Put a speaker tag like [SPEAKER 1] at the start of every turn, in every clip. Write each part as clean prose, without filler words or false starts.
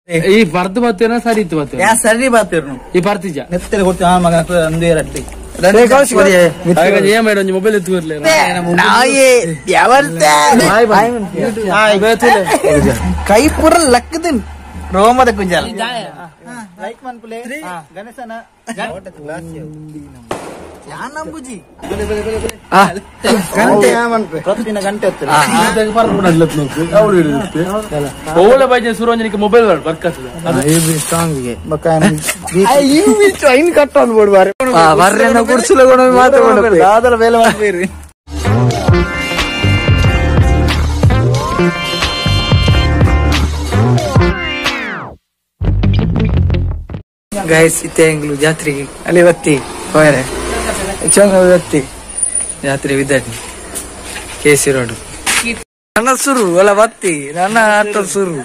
[SPEAKER 1] ಈ ಬರ್ದು ಬಾತೇನ ಸರಿ ಇತ್ತು ಬಾತೇನ
[SPEAKER 2] ಯಾ ಸರಿ ಬಾತೇರ್ನು
[SPEAKER 1] ಈ ಬರ್ತಿಜ
[SPEAKER 2] ನೆತ್ತರೆ ಕೊಡ್ತೀನಿ ಆ ಮಗ ಅಂದು ಎರಡ್ಲಿ
[SPEAKER 1] ಏ ಮೊಬೈಲ್ ಎತ್ತು ಬರ್ಲಿ
[SPEAKER 2] ಕೈ ಪೂರ ಲಕ್ಕದಿನ್ ರೋಮದ ಕುಂಜಾಲ ಲೈಕ್ ಮನ್ಪುಲೆ ಗಣೇಶನ ನಂಬುಜಿ ಗಂಟೆ ಪ್ರತಿದಿನ ಗಂಟೆ
[SPEAKER 1] ಓಲ ಬಾಜಿ ಸುರಂಜನಿಗೆ ಮೊಬೈಲ್ ವರ್ಕ್ ಆಗ್ತದೆ
[SPEAKER 2] ದಾದಲ ಬೇಲೆ ಮಾಡ್ಬೇರಿ.
[SPEAKER 3] ಗೈಸ್ ಇತ್ತೆ ಎಂಗ್ಲು ಜಾತ್ರೆಗೆ ಅಲ್ಲಿ ಬತ್ತಿ ಹೋಯರೆ ಚಂಗ ಬತ್ತಿ ಜಾತ್ರೆ ವಿದ್ಯಾರ್ಥಿ ಕೆ ಸಿ ರೋಡ್ ನನ್ನ ಸುರು ಅಲ್ಲ ಬತ್ತಿ ನನ್ನ ಆಟ ಸುರು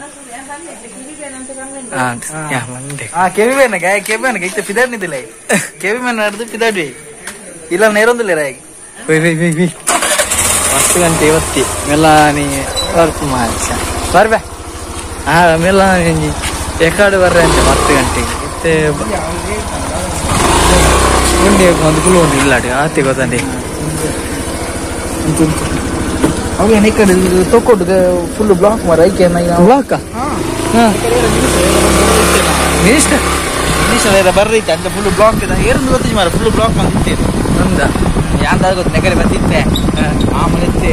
[SPEAKER 2] ಕೆವಿ ಬೇನಗ ಕೆವಿ ಬೇನಗ ಇತ್ತೆ ಪಿದಾಡ್ನಿದಿಲ್ಲ ಕೆವಿ ಮೇನ ನಡೆದು ಪಿದಾಡ್ವಿ ಇಲ್ಲ ನೇರೊಂದಿಲ್ಲ ರಾಗಿ
[SPEAKER 3] 10 ಗಂಟೆ ಬತ್ತಿ ಮೆಲ್ಲಾನಿ ವರ್ಕ್ ಮಾರ್ಚ ಬರ್ಬೆ ಆ ಮೆಲ್ಲಾನಿ ಎಕಾಡು ಬರ್ರೆ ಅಂತ 10 ಗಂಟೆಗೆ ಇತ್ತೆ ಉಂಡೆ ಒಂದು ಕುಲು ಉಂಡು ಇಲ್ಲಾಡಿ ಆತೆ ಗೊತ್ತಂಡೆ
[SPEAKER 2] ಅವಾಗ ಈ ಕಡೆ ತೊಕ್ಕೊಟ್ಟು ಫುಲ್ ಬ್ಲಾಕ್ ಮಾರ ಐಕೆ
[SPEAKER 3] ಬ್ಲಾಕ್ ಮಿನಿಸ್ಟರ್
[SPEAKER 2] ಮಿನಿಸ್ಟರ್ ಬರ್ರೈತೆ ಅಂತ ಫುಲ್ ಬ್ಲಾಕ್ ಇದೆ ಏರಂದು ಗೊತ್ತಿಜ್ ಮಾರ ಫುಲ್ ಬ್ಲಾಕ್ ಬಂದಿತ್ತೆ
[SPEAKER 3] ನಂದ
[SPEAKER 2] ಯಾಂದ ಗೊತ್ತು ನೆಗಡೆ ಬಂದಿತ್ತೆ ಮಾಮೂಲಿ ಇತ್ತೆ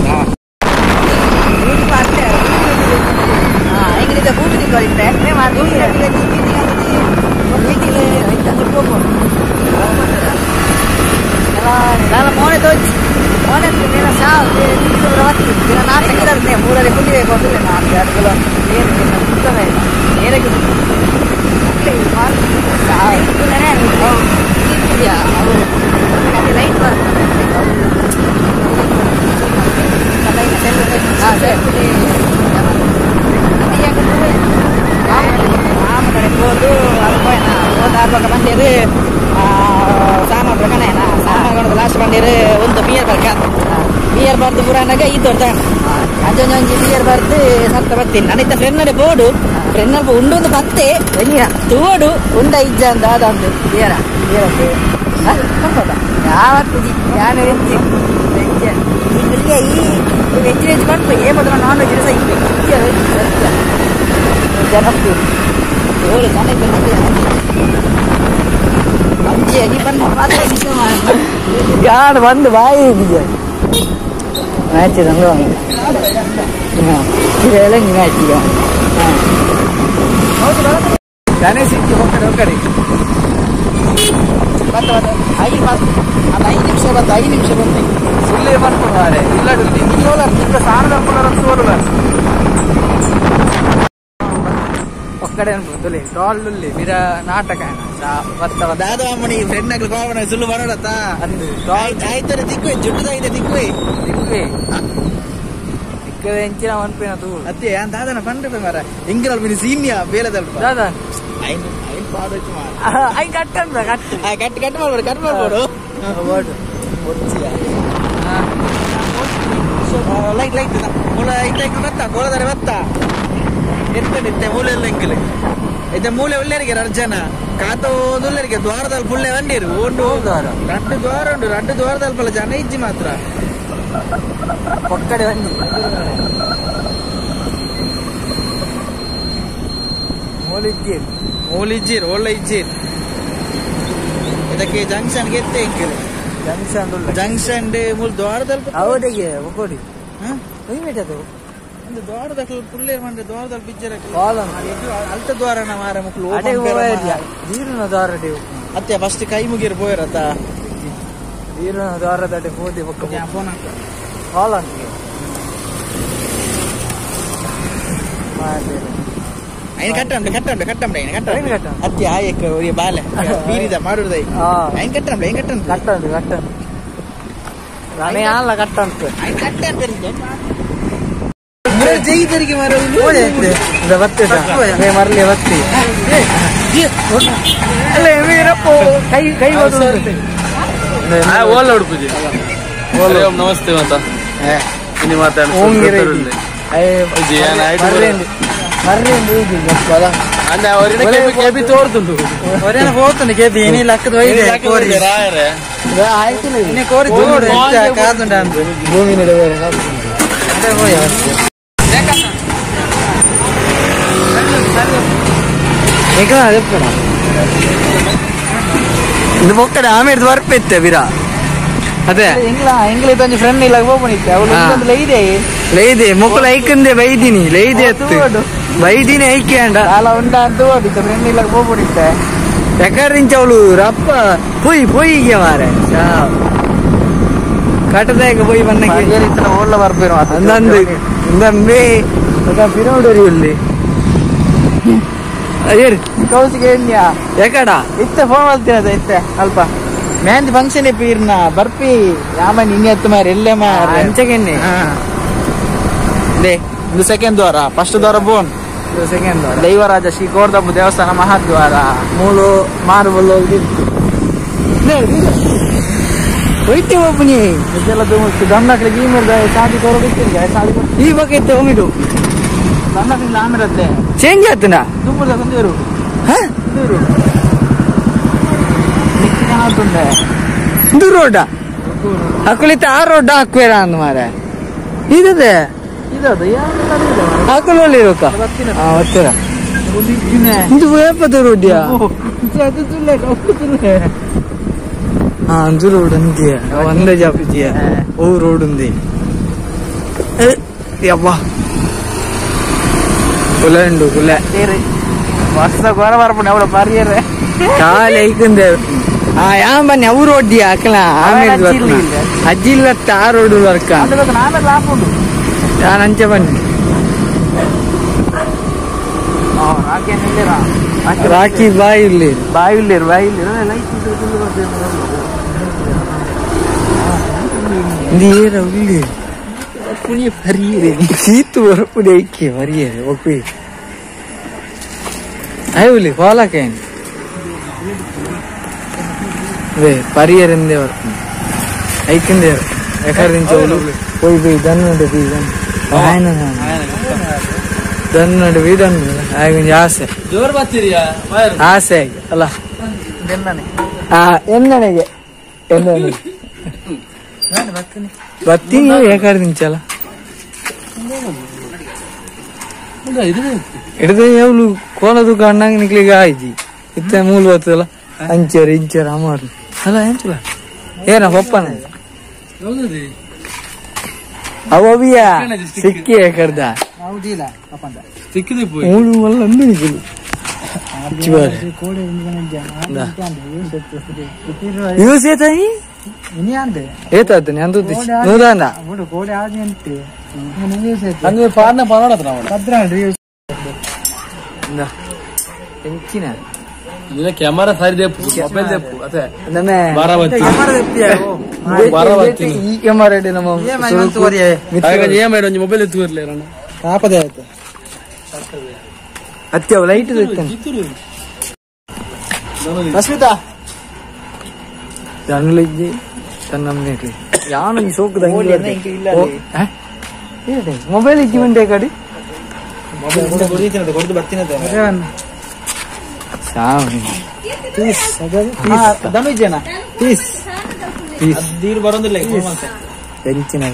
[SPEAKER 4] ಲಾಸ್ಟ್ ಬಂದಿರು ಒಂದು ಬಿಯರ್ ಬರ್ಕ ಬಿಯರ್ ಬರ್ದು ಪುರಾಣಗ ಈ ದೊಡ್ಡ ಅಂಜೊಂಜಿ ಬಿಯರ್ ಬರ್ದು ಸ್ವಲ್ಪ ಬರ್ತೀನಿ ನಾನು ಫ್ರೆಂಡ್ ಬೋರ್ಡು ಫ್ರೆಂಡ್ ಅಲ್ಪ ಉಂಡೊಂದು ಬತ್ತೆ ತೋಡು ಉಂಡ ಇಜ್ಜ ಅಂದ ಅದಂದು ಬಿಯರ ಬಿಯರ್ ಯಾವತ್ತು ಯಾನು ವೆಜ್ ವೆಜ್ ಈ ವೆಜ್ ವೆಜ್ ಬಂತು ಏ ಬದಲ ನಾನ್ ವೆಜ್ ಸಹ ಜನ ಜನ
[SPEAKER 3] ಯಾರು ಬಂದು ಬಾಯಿ ಇದೆಯಾ ಮ್ಯಾಚ್ ಇದೆಲ್ಲ ಮ್ಯಾಚ್ ಈಗ ಗಣೇಶ್ ಹೋಗ್ತಾರೆ ಹೋಗ್ತಾರೆ
[SPEAKER 2] ಬತ್ತ ಬತ್ತ ಐದು ಅದು 5 ನಿಮಿಷ ಬತ್ತ 5 ನಿಮಿಷ ಬಂತು
[SPEAKER 3] ಸುಳ್ಳೆ ಬರ್ತಾರೆ ಇಲ್ಲ ಸಾರದ ಸೋಲುಲ್ಲ ಒಕ್ಕಡೆ ಅನ್ಬೋದು ಟಾಲ್ ಬಿರ ನಾಟಕ ಬತ್ತ
[SPEAKER 2] ದಾದಾ ಅಮ್ಮನಿ ಫ್ರೆಂಡ್ ಆಗ್ಲಿ ಕೋವಣ ಸುಳ್ಳು ಬರೋಡತ್ತ
[SPEAKER 3] ಅಂದು
[SPEAKER 2] ಆಯ್ತಾರೆ ದಿಕ್ಕುವೆ ಜುಟ್ಟದಾಗಿದೆ ದಿಕ್ಕುವೆ
[SPEAKER 3] ದಿಕ್ಕುವೆ ದಿಕ್ಕುವೆ ಎಂಚಿನ ಮನ್ಪಿನ ತೂ
[SPEAKER 2] ಅತ್ತೆ ದಾದನ ಪಂಡ್ರೆ ಮಾರ ಎಂಗ್ರಲ್ ಮಿನಿ ಸೀನಿಯ ಬೇಲದಲ್ಪ
[SPEAKER 3] ದಾದಾ
[SPEAKER 2] ಐನ್ ಐನ್ ಪಾಡೋಚು ಮಾರ
[SPEAKER 3] I ಕಟ್ಟಂದ ಕಟ್ಟು
[SPEAKER 2] ಆ ಕಟ್ ಕಟ್ ಮಾಡ್ಬೇಡ ಕಟ್ ಮಾಡ್ಬೇಡು
[SPEAKER 3] ಓಡು
[SPEAKER 2] ಒಚ್ಚಿಯ ಲೈಟ್ ಲೈಟ್ ಮೂಲ ಐತ ಬತ್ತ ಕೋಲದಾರೆ ಬತ್ತ ಎತ್ತಡಿತ್ತೆ ಮೂಲೆ ಎಲ್ಲ ಎಂಕಲೆ ಐತೆ ಮೂಲೆ ಒಳ್ಳೆಯರಿಗೆ ಅರ್ಜನ ಕಾತೋದುಲ್ಲರಿಗೆ ದ್ವಾರದಲ್ಲಿ ಪುಳ್ಳೆ ಬಂದಿರು ಒಂದು ರಡ್ಡು ದ್ವಾರ ಉಂಟು ರಡ್ಡು ದ್ವಾರದಲ್ಲಿ ಪಲ್ಲ ಜನ ಇಜ್ಜಿ ಮಾತ್ರ
[SPEAKER 3] ಒಕ್ಕಡೆ ಬಂದಿ ಮೂಲಿಜ್ಜೀರ್
[SPEAKER 2] ಮೂಲಿಜ್ಜೀರ್ ಒಳ್ಳೆ ಇಜ್ಜೀರ್ ಇದಕ್ಕೆ ಜಂಕ್ಷನ್ ಗೆತ್ತೆ ಎಂಕಲೆ
[SPEAKER 3] ಜಂಕ್ಷನ್
[SPEAKER 2] ಜಂಕ್ಷನ್ ಮೂಲ ದ್ವಾರದಲ್ಲಿ
[SPEAKER 3] ಹೌದಿಗೆ ಒಕ್ಕೋಡಿ ಅದು
[SPEAKER 2] ಒಂದು ದ್ವಾರದಕ್ಲು ಪುಲ್ಲೇರ್ ಮಂಡೆ ದ್ವಾರದಲ್ಲಿ ಬಿಜ್ಜರ ಅಲ್ತ ದ್ವಾರನ ಮಾರ ಮುಕ್ಲು
[SPEAKER 3] ನೀರಿನ ದ್ವಾರ
[SPEAKER 2] ಅತ್ತೆ ಫಸ್ಟ್ ಕೈ ಮುಗಿರು ಪೋಯರತ್ತ
[SPEAKER 3] ನೀರಿನ ದ್ವಾರದಡೆ ಹೋದಿ ಬೊಕ್ಕ
[SPEAKER 2] ಫೋನ್
[SPEAKER 3] ಕಾಲ್ ಅಂತ
[SPEAKER 2] ಐನ್ ಕಟ್ಟಂಬ್ಲೆ ಕಟ್ಟಂಬ್ಲೆ ಕಟ್ಟಂಬ್ಲೆ ಐನ್ ಕಟ್ಟಂಬ್ಲೆ ಅತ್ತೆ ಆಯಕ್ ಒರಿಯ ಬಾಲೆ ಬೀರಿದ ಮಾಡುದೈ ಐನ್ ಕಟ್ಟಂಬ್ಲೆ ಐನ್ ಕಟ್ಟಂಬ್ಲೆ
[SPEAKER 3] ಕಟ್ಟಂದು ಕಟ್ಟಂದು ನಾನೇ ಅಲ್ಲ ಕಟ್ಟಂತ
[SPEAKER 2] ಐನ್ ಕಟ್ಟಂತ
[SPEAKER 1] ನಮಸ್ತೆ ಮಾತ ಅಂದ ಅವರಿಗೆ ಕೆಬಿ ತೋರ್ತುಂಟು
[SPEAKER 3] ಒರೇನ ಪೋತುಂಡು ಕೆಬಿ ಇನಿ ಲಕ್ಕದ ಒಯ್ದೆ ಕೋರಿ
[SPEAKER 2] ಆಯ್ತು
[SPEAKER 3] ಇನಿ ಕೋರಿ ತೋಡು ಕಾದುಂಡ
[SPEAKER 2] ಭೂಮಿ ನಡುವೆ
[SPEAKER 3] ಅದೇ ಹೋಯ್
[SPEAKER 2] ಇದು ಬೊಕ್ಕಡೆ ಆಮೇಲೆ ವರ್ಪೆತ್ತೆ ಬಿರಾ ಅದೇ
[SPEAKER 4] ಎಂಗ್ಲ ಎಂಗ್ಲ ಇದೊಂದು ಫ್ರೆಂಡ್ ಇಲ್ಲ ಹೋಗ್ಬಣಿತ್ತೆ ಅವಳು ಒಂದು ಲೈದೆ
[SPEAKER 2] ಲೈದೆ ಮೊಕ್ಕಳ ಐಕಂದೆ ಬೈದಿನಿ ಲೈದೆ ಅತ್ತು ಬೈದಿನಿ ಐಕೆ ಅಂಡ
[SPEAKER 4] ಅಲ್ಲ ಉಂಡ ಅಂತ ಓಡಿತ್ತು ಫ್ರೆಂಡ್ ಇಲ್ಲ ಹೋಗ್ಬಿಡಿತ್ತೆ
[SPEAKER 2] ಎಕರಿಂಚ ಅವಳು ರಪ್ಪ ಪೊಯ್ ಪೊಯ್ಗೆ ಮಾರೆ ಕಟ್ಟದಾಗ ಪೊಯ್ ಬನ್ನ
[SPEAKER 4] ಓಡ್ಲ ಬರ್ಬೇರು
[SPEAKER 2] ಅಂದಂದು ಇಂದಂಬೆ ಪಿರೋಡರಿ ಇಲ್ಲಿ ಅಯ್ಯರ್
[SPEAKER 4] ಕೌಸಿಗೆ ಎಣ್ಣ್ಯಾ
[SPEAKER 2] ಎಕಡ
[SPEAKER 4] ಇತ್ತೆ ಫೋನ್ ಮಾಡ್ತೀನದ ಇತ್ತೆ ಅಲ್ಪ ಮೆಹಂದಿ ಫಂಕ್ಷನ್ ಪೀರ್ನ ಬರ್ಪಿ ಯಾಮ ನಿನ್ನೆ ಎತ್ತು ಮಾರಿ ಎಲ್ಲೇ ಮಾರೆ
[SPEAKER 2] ಅಂಚಗೆನ್ನೆ
[SPEAKER 4] they ಇದು ಸೆಕೆಂಡ್ ದ್ವಾರ ಫಸ್ಟ್ ದ್ವಾರ ಬೋನ್
[SPEAKER 2] ಸೆಕೆಂಡ್ ದ್ವಾರ
[SPEAKER 4] ದೈವರಾಜ ಶ್ರೀ ಕೋರ್ದಬ್ಬು ದೇವಸ್ಥಾನ ಮಹಾದ್ವಾರ
[SPEAKER 2] ಮೂಲು ಮಾರ್ಬಲ್ ಹೋಯ್ತೆ ಒಬ್ಬನಿ
[SPEAKER 4] ಇದೆಲ್ಲ ದಣ್ಣಕ್ಳಿಗೆ ಈ ಮೇಲೆ ಸಾದಿ ಕೊರಬಿತ್ತಿಲ್ಲ ಸಾದಿ
[SPEAKER 2] ಈ ಬಗ್ಗೆ ಇತ್ತೆ ಹೋಗಿಡು
[SPEAKER 4] ದಣ್ಣಕ್ಳಿಗೆ ಆಮಿರತ್ತೆ
[SPEAKER 2] ಚೇಂಜ್ ಆತನಾ
[SPEAKER 4] ದುಂಬುದ ಸಂದೇರು ಸಂದೇರು
[SPEAKER 2] ಇದು ರೋಡ ಹಾಕುಲಿತ ಆ ರೋಡ್ ಹಾಕ್ಬೇಡ ಅಂದ್ ಮಾರೆ ಇದದೆ
[SPEAKER 4] ಇದದು
[SPEAKER 2] ಹಾಕುಲಲ್ಲಿ ಇರೋಕ ಹತ್ತಿರ ಇದು ಏಪದ ರೋಡ್ಯಾ ಹಾ ಅಂಜು ರೋಡ್ ಅಂತೀಯ ಒಂದೇ ಜಾಪಿತೀಯ ಓ ರೋಡ್ ఉంది ಯವ್ವ ಕುಲೆ ಉಂಡು ಕುಲೆ
[SPEAKER 4] ವರ್ಷ ಗೊರ ಬರ್ಪುಣೆ ಅವಳ ಪರಿಯರೆ
[SPEAKER 2] ಕಾಲು ಐಕಂದೆ ಆ ಯಾ ಬನ್ನಿ ಅವ್ರು ಒಡ್ಡಿ ಹಾಕಲ ಆಮೇಲೆ ಅಜ್ಜಿ ಇಲ್ಲ ಆ ರೋಡ್ ವರ್ಕ ನಾನು ಅಂಚೆ ಬನ್ನಿ ರಾಕಿ ಬಾಯಿ ಇಲ್ಲಿ
[SPEAKER 4] ಬಾಯಿ ಇಲ್ಲಿ ಬಾಯಿ
[SPEAKER 2] ಇಲ್ಲಿ ಇಲ್ಲಿ ಸೀತು ಬರಪುಡಿ ಐಕೆ ಮರಿಯೇ ಒಪ್ಪಿ ಅಯ್ಯ ಹೋಲಕೇನು ವೇ ಪರಿಯರಿಂದೇ ಬರ್ತೀನಿ ಐಕಿಂದೇ ಎಕರಿಂಚ పోయి పోయి దన్ను ఆయన ದನ್ನು ವೀದನ್ನು ಆಗ ಆಸೆ
[SPEAKER 1] ಜೋರ್ ಬರ್ತೀರಿಯಾ
[SPEAKER 2] ಆಸೆ ಅಲ್ಲ ಎನ್ನನೆಗೆ ಎನ್ನನೆ ಬರ್ತೀನಿ ಏಕಾಡ್ ನಿಂಚಲ್ಲ ಹಿಡಿದೆ ಯಾವ್ಲು ಕೋಲದು ಕಣ್ಣಂಗ ನಿಕ್ಲಿಗೆ ಆಯ್ತಿ ಇತ್ತೆ ಮೂಲು ಬರ್ತದಲ್ಲ ಅಂಚರ್ ಇಂಚರ್ ಅಮಾರು ಅಲ್ಲ ಎಂಚಲ ಏನ ಪಪ್ಪನ ಅವಿಯ ಸಿಕ್ಕಿ ಕರ್ದ ಮೂಲು ಮಲ್ಲ ಅಂದು ನಿಕ್ಲು ಯೂಸ್ ಏತಾಯಿ ಏತಾಯ್ತು ಅಂದು ನೂದಾಂದ ಎಂಚಿನ
[SPEAKER 1] ಕ್ಯಾಮರಾ ಸಾರಿ ದೇಪು ಮೊಬೈಲ್ ದೇಪು ಅದೇ
[SPEAKER 2] ಈ ಕ್ಯಾಮರಾ ನಮ್ಮ
[SPEAKER 1] ಒಂಜಿ ಮೊಬೈಲ್ ಎತ್ತು ಇರ್ಲಿ
[SPEAKER 2] ಕಾಪದೆ ಆಯ್ತು ಅತ್ಯ ಲೈಟ್
[SPEAKER 4] ರಶ್ಮಿತಾ
[SPEAKER 2] ಜನ್ಲಿಜ್ಜಿ ತನ್ನ ಯಾನು ಈ ಸೋಕದ ಮೊಬೈಲ್ ಇಜ್ಜಿ ಬಂಡೆ ಕಡಿ
[SPEAKER 4] ಕೊಡ್ದು ಬರ್ತೀನಿ
[SPEAKER 2] ಪೀಸ್ ಪೀಸ್
[SPEAKER 4] ನೀರು ಬರೋದಿಲ್ಲ
[SPEAKER 2] ಬೆಂಚಿನ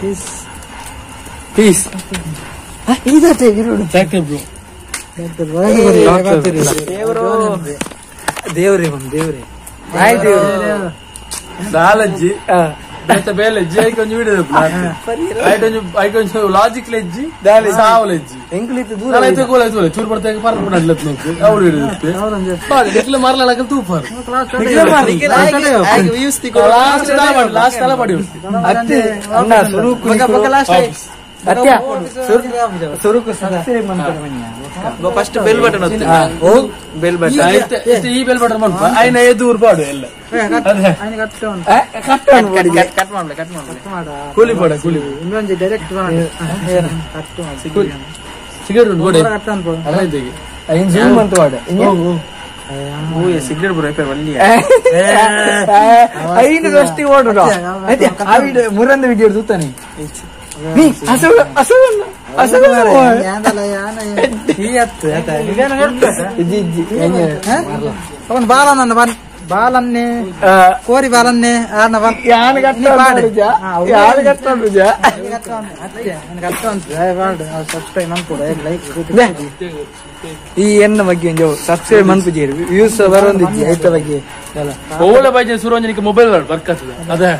[SPEAKER 2] ಪೀಸ್ ಪೀಸ್ ಇದತ್ತೆ ದೇವ್ರೇ ಬಂದು ದೇವ್ರೇ ಆಯ್ ದೇವ್ರೆ
[SPEAKER 1] ಸಾಲಜ್ಜಿ ಮತ್ತೆ ಬೇಲೆಜ್ಜಿ ಐಕೊಂಜಿ ಒಂಜಿ ವಿಡಿಯೋ ಐಕೊಂಜಿ ಲಾಜಿಕ್ ಲೆಜ್ಜಿ ಸಾವಲೆಜ್ಜಿ
[SPEAKER 2] ಎಂಕುಲಿತ್ತು ದೂರ
[SPEAKER 1] ನಾನೈತೆ ಕೋಲ ಆಯ್ತು ಚೂರು ಬರ್ತಾ ಪರ್ದು ಕೂಡ ಅಡ್ಲತ್ ನೋಕು ಅವ್ರು ವಿಡಿಯೋ ಇಕ್ಲೆ ಮರಲ ತೂಪಾರು ಲಾಸ್ಟ್ ತಲ ಪಡಿ
[SPEAKER 2] ಅತ್ತೆ ಅಣ್ಣ ಸುರುಕು ಅತ್ಯ ಸುರುಕು subscribe
[SPEAKER 4] first bell button bell button
[SPEAKER 1] ಈ ಬೆಲ್ ಬಟನ್ ಮಾಡ್ಪ ಐನ ಎದುರು ಪಾಡು ಎಲ್ಲ
[SPEAKER 4] ಕಟ್ ಮಾಡ್ಲೆ ಕಟ್ ಮಾಡ್ಲೆ
[SPEAKER 1] ಕೂಲಿ ಪಾಡ ಕೂಲಿ
[SPEAKER 3] ಇನ್ನೊಂದು direct cut
[SPEAKER 1] cigarette ಉಂಟು ಕೊಡಿ
[SPEAKER 2] ಐನ್ ಜೂಮ್ ಅಂತ ವಾಡ
[SPEAKER 4] ಸಿಗರೇಟ್ ಬರೋ ಒಳ್ಳೆ
[SPEAKER 2] ಐನು ದೃಷ್ಟಿ ಓಡುಡ ಆ ವಿಡಿಯೋ ಮುರಂದ ವಿಡಿಯೋ ತೂತಾನೆ ನೀ ಅಸು ಅಸು ಬಾಲನ್ನೇ ಕೋರಿ ಬಾಲನ್ನೇ
[SPEAKER 3] ಈ ಎನ್ನ ಬಗ್ಗೆ ಸಬ್ಸ್ಕ್ರೈಬ್ ಮನ್ಪುಜಿ ವ್ಯೂಸ್ ಬರೋಂದಿಜ್ಜಿ ಐತ ಬಗ್ಗೆ
[SPEAKER 1] ಓಲ ಬೈಜ ಸುರಂಜನಿಗೆ ಮೊಬೈಲ್ ವರ್ಕ್ ಆಗ್ತದೆ ಅದೇ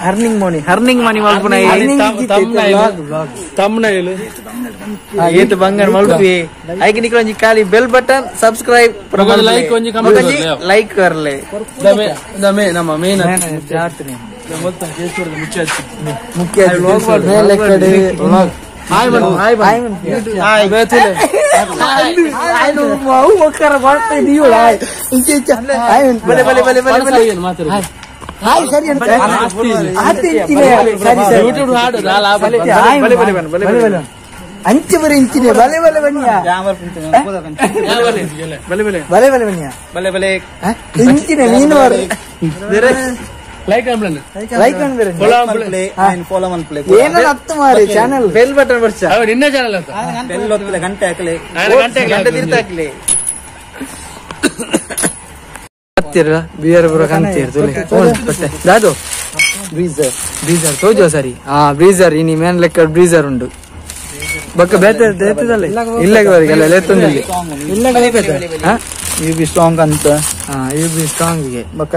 [SPEAKER 2] earning money earning money ಮಲ್ಪುನ
[SPEAKER 1] thumbnail
[SPEAKER 2] ಏತು ಬಂಗಾರ ಮಲ್ಪಿ ಐಕೆ ನಿಕ್ಲ ಒಂಜಿ ಖಾಲಿ bell button subscribe
[SPEAKER 1] like ಒಂಜಿ ಕಾಮೆಂಟ್
[SPEAKER 2] ಲೈಕ್ ಬರ್ಲೆ
[SPEAKER 1] ದಮೆ ನಮ್ಮ ಮೇನ್
[SPEAKER 3] ಜಾತ್ರೆ
[SPEAKER 1] ಮುಖ್ಯ
[SPEAKER 3] ಹಾಯ್ ಹಾಯ್
[SPEAKER 2] ಹಾಯ್ ಬಲೆ ಬಲೆ ಬಲೆ ಬಲೆ ಬಲೆ
[SPEAKER 3] ಹಾಯ್ ಸರಿ
[SPEAKER 1] ಯೂಟ್ಯೂಬ್ ಹಾಡು
[SPEAKER 2] ಬಲೆ ಬಲೆ ಬಲೆ ಬಲೆ
[SPEAKER 3] ಅಂಚೆ ಬರೀ ಇಂಚಿನೆ ಬಲೆ ಬಲೆ ಬನ್ನಿಯ
[SPEAKER 2] ಬಲೆ ಬಲೆ
[SPEAKER 3] ಬಲೆ ಬಲೆ ಬನ್ನಿಯ
[SPEAKER 2] ಬಲೆ ಬಲೆ
[SPEAKER 3] ಇಂಚಿನೆ ನೀನು
[SPEAKER 1] ಲೈಕ್
[SPEAKER 3] ಲೈಕ್ ಏನೋ ಹತ್ತು ಮಾರಿ channel
[SPEAKER 2] bell button ಬರ್ಚ
[SPEAKER 1] ನಿನ್ನ ಚಾನಲ್ ಅಂತ
[SPEAKER 2] ಬೆಲ್ ಒತ್ತಲೆ ಗಂಟೆ ಹಾಕಲೆ
[SPEAKER 1] ಗಂಟೆ
[SPEAKER 2] ಗಂಟೆ ತಿರ್ತ ಹಾಕಲೆ
[SPEAKER 3] ಹತ್ತಿರ ಬಿಯರ್ ಬರೋ ಕಂತೀರ್ ತುಲೆ ದಾದು ಬ್ರೀಸರ್ ಬ್ರೀಸರ್ ತೋಜೋ ಸರಿ ಹಾ ಬ್ರೀಸರ್ ಇನಿ ಮೇನ್ ಲೆಕ್ಕ ಬ್ರೀಸರ್ ಉಂಡು ಬಕ್ಕ ಬೇತೆ ದೇತದಲ್ಲ ಇಲ್ಲಗೆ ಬರಿಗಲ್ಲ ಲೇತೊಂದಿಲ್ಲ
[SPEAKER 2] you be strong ಅಂತ
[SPEAKER 3] ಹಾ you be strong ಗೆ
[SPEAKER 2] ಬಕ್ಕ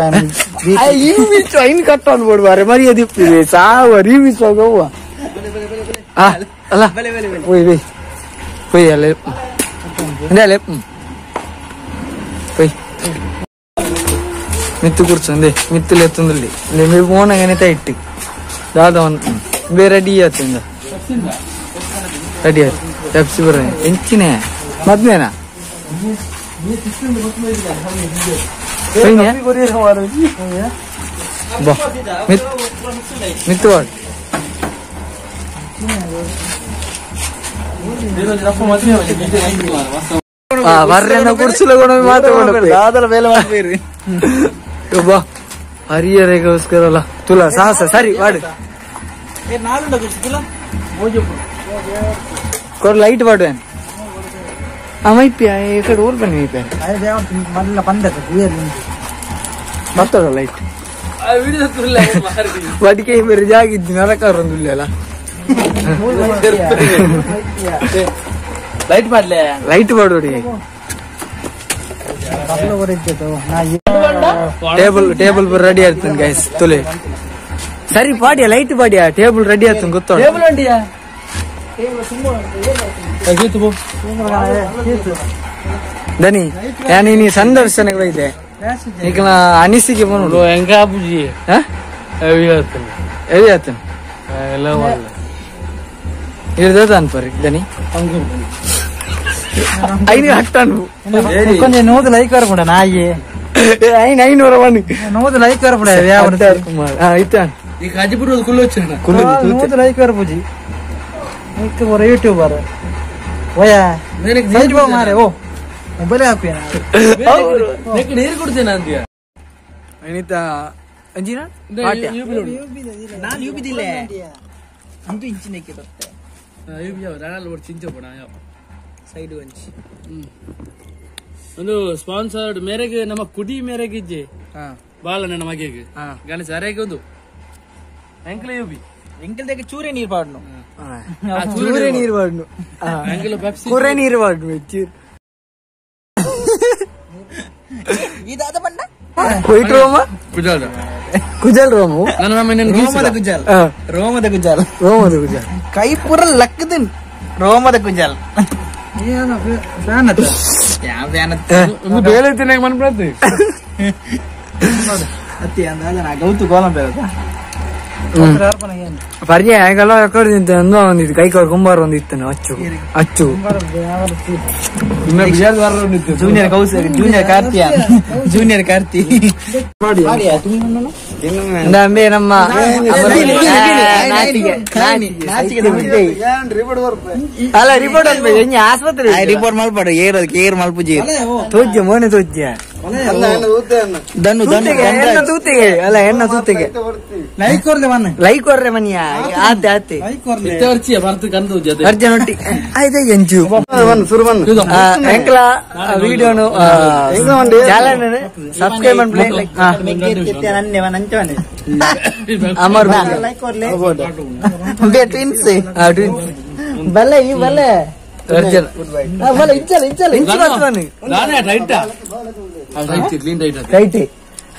[SPEAKER 3] you B train cut ಅನ್ಬೋಡು ಬಾರೆ ಮರ್ಯಾದೆ ಇಪ್ಪಿದೆ ಸಾವ you be strong ಅವ್ವ ಅಲ್ಲ ಒಯ್ ಒಯ್ ಒಯ್ ಅಲ್ಲ ಅಲ್ಲ ಒಯ್ ಮಿತ್ತು ಕುರ್ಚಂದೆ ಮಿತ್ತುಲು ಎತ್ತೊಂದುಲ್ಲಿ ಮೇ ಪೋನಗನೆ ತೈಟ್ ದಾದ ಬೇ ರೆಡಿ ಆತಂದ ರೆಡಿ ಆಯ್ತು ಪೆಪ್ಸಿ ಬರ ಎಂಚಿನೇ ಮದ್ಮೇನಾ ಬಾ ಮಿತ್ತು ವಾಡ್ ವರ್ರೆನ ಕುರ್ಚುಲ ಕೊಡ ಮಾತಾಡ
[SPEAKER 2] ದಾದಲ ಬೇಲೆ ಮಾಡ್ಬೇರಿ
[SPEAKER 3] ಬಾ ಹರಿಯರೆಗೋಸ್ಕರ ಅಲ್ಲ ತುಲಾ ಸಾಹಸ ಸರಿ ವಾಡು ಕೊಡ್ ಲೈಟ್ ವಾಡುವೇನು ಮೈಪಿಯ ಈ ಕಡೆ ಊರು ಬನ್ನಿ ಮೈಪಿಯ ಬರ್ತದ ಲೈಟ್ ವಡಿಕೆ ಬೇರೆ ಜಾಗ ಇದ್ದು ನರಕಾರ ಒಂದು ಇಲ್ಲ
[SPEAKER 1] ಲೈಟ್ ಮಾಡ್ಲೆ
[SPEAKER 3] ಲೈಟ್ ಮಾಡೋಡಿ table table ready ಆಗ್ತದೆ ಗೈಸ್ ತುಲೆ ಸರಿ ಪಾಡಿಯ ಲೈಟ್ ಪಾಡಿಯ ಟೇಬಲ್ ರೆಡಿ ಆಗ್ತದೆ ಗೊತ್ತ
[SPEAKER 1] ಟೇಬಲ್ ಅಂಟಿಯಾ
[SPEAKER 3] ದನಿ ಯಾನಿ ನೀ ಸಂದರ್ಶನಕ್ಕೆ ಬೈದೆ ಈಗ ಅನಿಸಿಕೆ ಬಂದು
[SPEAKER 1] ಹೆಂಗ ಬುಜಿ
[SPEAKER 3] ಎವಿ ಆತನ ಇರ್ದದ ಅನ್ಪರಿ ದನಿ ಐನು ಹಟ್ಟನು
[SPEAKER 2] కొంచెం నూదు లైక్ వరపుడ నాయి
[SPEAKER 3] ಐನ್ ಐನೂರ ಒನ್
[SPEAKER 2] నూదు లైక్ వరపుడ
[SPEAKER 3] ಇತ್ತಾನ್
[SPEAKER 1] ಈ ಕಾಜಿಪುರ ಕುಳ್ಳು
[SPEAKER 3] ಕುಳ್ಳು
[SPEAKER 2] నూదు లైక్ వరపుಜಿ నీకు ఒక ಯೂಟ್ಯೂಬರ್ ಓಯಾ ಸೈಟ್ ಬಾ ಮಾರೆ ಓ ಮೊಬೈಲ್ ಹಾಕುವೆ
[SPEAKER 1] ನೀರು ಕೊಡ್ತೇನೆ ಅಂತೀಯ
[SPEAKER 3] ಅನಿತಾ ಅಂಜಿನಾ
[SPEAKER 2] ನಾನು ಯೂಬಿದಿಲ್ಲ ಅಂತೂ ಇಂಚಿನಕ್ಕೆ ಬರುತ್ತೆ ಸೈಡ್ ಒಂಚಿ
[SPEAKER 1] ಒಂದು ಸ್ಪಾನ್ಸರ್ಡ್ ಮೇರೆಗೆ ನಮ್ಮ ಕುಡಿ ಮೇರೆಗೆ ಇಜ್ಜೆ ಬಾಲ ನನ್ನ ಮಗೆಗೆ ಗಣೇಶ ಅರೆಗೆ ಒಂದು ಎಂಕಲ್ ಯೂಬಿ
[SPEAKER 2] ಎಂಕಲ್ దగ్గర ಚೂರೆ ನೀರು ಪಾಡ್ನು
[SPEAKER 3] ಚೂರೆ ನೀರು ಪಾಡ್ನು
[SPEAKER 1] ಎಂಕಲ್ ಪೆಪ್ಸಿ
[SPEAKER 3] ಕುರೆ ನೀರು ಪಾಡ್ನು
[SPEAKER 2] ಇದಾದ ಬಂಡ
[SPEAKER 3] ಹೋಯ್ತು ರೋಮ
[SPEAKER 1] ಕುಜಾಲ್
[SPEAKER 3] ಕುಜಲ್ ರೋಮು
[SPEAKER 2] ರೋಮದ ಕುಜಾಲ್ ರೋಮದ ಕುಜಾಲ್
[SPEAKER 3] ರೋಮದ ಕುಜಾಲ್
[SPEAKER 2] ಕೈ ಪೂರ ಲಕ್ಕದನ್ ರೋಮದ ಕುಜಾಲ್
[SPEAKER 1] ಬೇಲೆ ತಿನ್ನಕ್ಕೆ ಮನ್ ಪ್ರತಿ
[SPEAKER 2] ಅತ್ತಿ ಅಂದಾಜ ಗೌತು ಗೋಲಂ ಬೇರೆ
[SPEAKER 3] ಪರ್ಯ ಹೇಗಲ್ಲ ಎಕ್ಕಡೆ ತಿಂತ ಒಂದಿತ್ತು ಕೈ ಕಾಲು ಕುಂಬಾರ ಒಂದು ಇತ್ತನು ಅಚ್ಚು ಅಚ್ಚು
[SPEAKER 2] ಜೂನಿಯರ್ ಕೌಸ ಜೂನಿಯರ್ ಕಾರ್ತಿಯ ಜೂನಿಯರ್ ಕಾರ್ತಿ
[SPEAKER 3] ಅಂಬೆ ನಮ್ಮ ಅಲ್ಲ ರಿಪೋರ್ಟ್ ಅನ್ಬೇಕು ಹೆಂಗೆ ಆಸ್ಪತ್ರೆ
[SPEAKER 2] ರಿಪೋರ್ಟ್ ಮಲ್ಪಾಡು ಏರ್ ಅದಕ್ಕೆ ಏರ್ ಮಲ್ಪುಜಿ
[SPEAKER 3] ತೋಜ್ಯ ಮೋನೆ ತೋಜ್ಯ
[SPEAKER 2] ದನ್ನು ದನ್ನು
[SPEAKER 3] ಎಣ್ಣ ತೂತಿಗೆ ಅಲ್ಲ ಎಣ್ಣ ತೂತಿಗೆ
[SPEAKER 2] Like ಕೊರ್ಲೆ ಮನೆ
[SPEAKER 3] ಲೈಕ್ ಕೊರ್ರೆ ಮನಿಯಾ ಆತೆ ಆತೆ
[SPEAKER 2] ಲೈಕ್ ಕೊರ್ಲೆ
[SPEAKER 1] ಇತ್ತೆ ಬರ್ತು ಕಂದು ಜೊತೆ
[SPEAKER 3] ಅರ್ಜನ ಒಟ್ಟಿ ಆಯ್ತು ಎಂಚು
[SPEAKER 2] ಸುರು ಬನ್
[SPEAKER 3] ಎಂಕಲ ವಿಡಿಯೋನು ಚಾನಲ್ ಸಬ್ಸ್ಕ್ರೈಬ್ ಮಾಡ್ಲೆ ಅಮರ್
[SPEAKER 2] ಲೈಕ್ ಕೊರ್ಲೆ
[SPEAKER 4] ಟ್ವಿನ್ಸ್
[SPEAKER 3] ಟ್ವಿನ್ಸ್
[SPEAKER 4] ಬಲ್ಲೆ ಈ ಬಲ್ಲೆ
[SPEAKER 3] ಅರ್ಜನ
[SPEAKER 4] ಬಲ್ಲೆ ಇಂಚಲ ಇಂಚಲ
[SPEAKER 3] ಇಂಚು ಬರ್ತವನು
[SPEAKER 1] ನಾನೇ right right clean right
[SPEAKER 3] right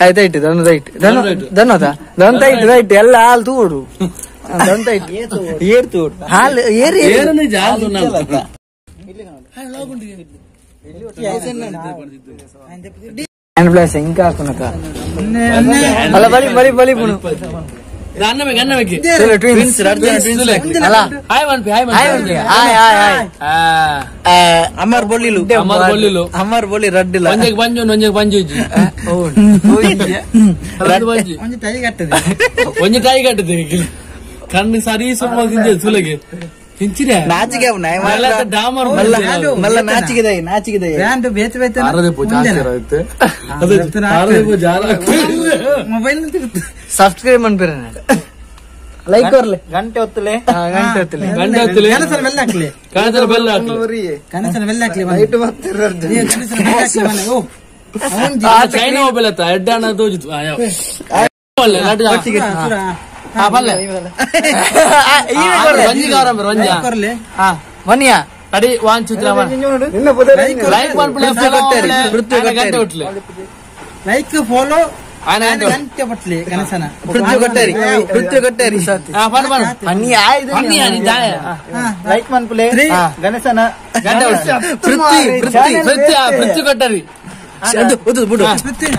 [SPEAKER 3] ಆಯ್ತು ರೈಟ್ ದೊನ್ ರೈಟ್ ದೊನ್ ದೊನ್ನದ ದೊನ್ ರೈಟ್ ರೈಟ್ ಎಲ್ಲ ಹಾಲು ತೂಡು ದೊನ್ ರೈಟ್
[SPEAKER 2] ಏರ್ ತೂಡು
[SPEAKER 3] ಹಾಲು ಏರಿ
[SPEAKER 1] ಏರನ್ನು ಜಾದು ನಾನು
[SPEAKER 3] ಹ್ಯಾಂಡ್ ಬ್ಲಾಸ್ ಹೆಂಗ್ ಹಾಕುನಕ ಅಲ್ಲ ಬಲಿ ಬಲಿ ಬಲಿ ಬುಣು
[SPEAKER 1] ಟ್ವಿನ್ಸ್
[SPEAKER 3] ಅಲ್ಲ
[SPEAKER 1] hi one hi
[SPEAKER 3] hi hi hi
[SPEAKER 2] Amar ಬೊಳ್ಳಿಲು
[SPEAKER 1] ಅಮರ್ ಬೊಳ್ಳಿಲು
[SPEAKER 2] ಅಮರ್ ಬೊಳ್ಳಿ ರಡ್ಡಿಲ್ಲ
[SPEAKER 1] ಒಂಜೆಗ್ ಬಂಜು ಒಂಜೆಗ್ ಬಂಜು ಇಜ್ಜಿ ಬಂಜಿ
[SPEAKER 2] ಒಂಜಿ ಟೈ ಕಟ್ಟದೆ
[SPEAKER 1] ಒಂಜಿ ಟೈ ಕಟ್ಟದೆ ಕಣ್ಣು ಸರಿ ಸ್ವಲ್ಪ ಸುಲಗೆ ಇಂಚಿದೆ
[SPEAKER 2] ನಾಚಿಕೆ ಅವನ
[SPEAKER 1] ಡಾಮರ್
[SPEAKER 2] ಮಲ್ಲ ನಾಚಿಕೆದ ನಾಚಿಕೆದ
[SPEAKER 4] ಬ್ರ್ಯಾಂಡ್ ಬೇಚ ಬೇಚ
[SPEAKER 2] ಮೊಬೈಲ್
[SPEAKER 3] ಸಬ್ಸ್ಕ್ರೈಬ್ ಮಾಡ್ಬಿರ
[SPEAKER 4] ಲೈಕ್ ಕೊರ್ಲೆ
[SPEAKER 2] ಗಂಟೆ ಹೊತ್ತಲೆ
[SPEAKER 3] ಗಂಟೆ ಹೊತ್ತಲೆ
[SPEAKER 1] ಗಂಟೆ ಹೊತ್ತಲೆ
[SPEAKER 2] ಕನಸನ ಬೆಲ್ಲ ಹಾಕ್ಲಿ
[SPEAKER 1] ಕನಸನ ಬೆಲ್ಲ ಹಾಕ್ಲಿ
[SPEAKER 2] ಕನಸನ ಬೆಲ್ಲ ಹಾಕ್ಲಿ
[SPEAKER 1] ಚೈನಾ ಮೊಬೈಲ್ ಆತ ಎಡ್ಡಾಣ ತೋಜಿತು
[SPEAKER 3] ಮನಿಯಾ
[SPEAKER 1] ಅಡಿ one two three one like one play ಗಂಟೆ ಹೊಟ್ಲೆ
[SPEAKER 2] ಲೈಕ್ ಫಾಲೋ ಗಂಟೆ ಬಟ್ಲಿ ಕನಸನ ಪೃಥ್ವಿ ಕೊಟ್ಟರಿ ಪೃಥ್ವಿ ಕೊಟ್ಟರಿ ಲೈಕ್ ಮನ್ಪುಲೆ ಗಣೇಶನ ಪೃಥ್ವಿ ಪೃಥ್ವಿ
[SPEAKER 1] ಪೃಥ್ವಿ ಕೊಟ್ಟರಿ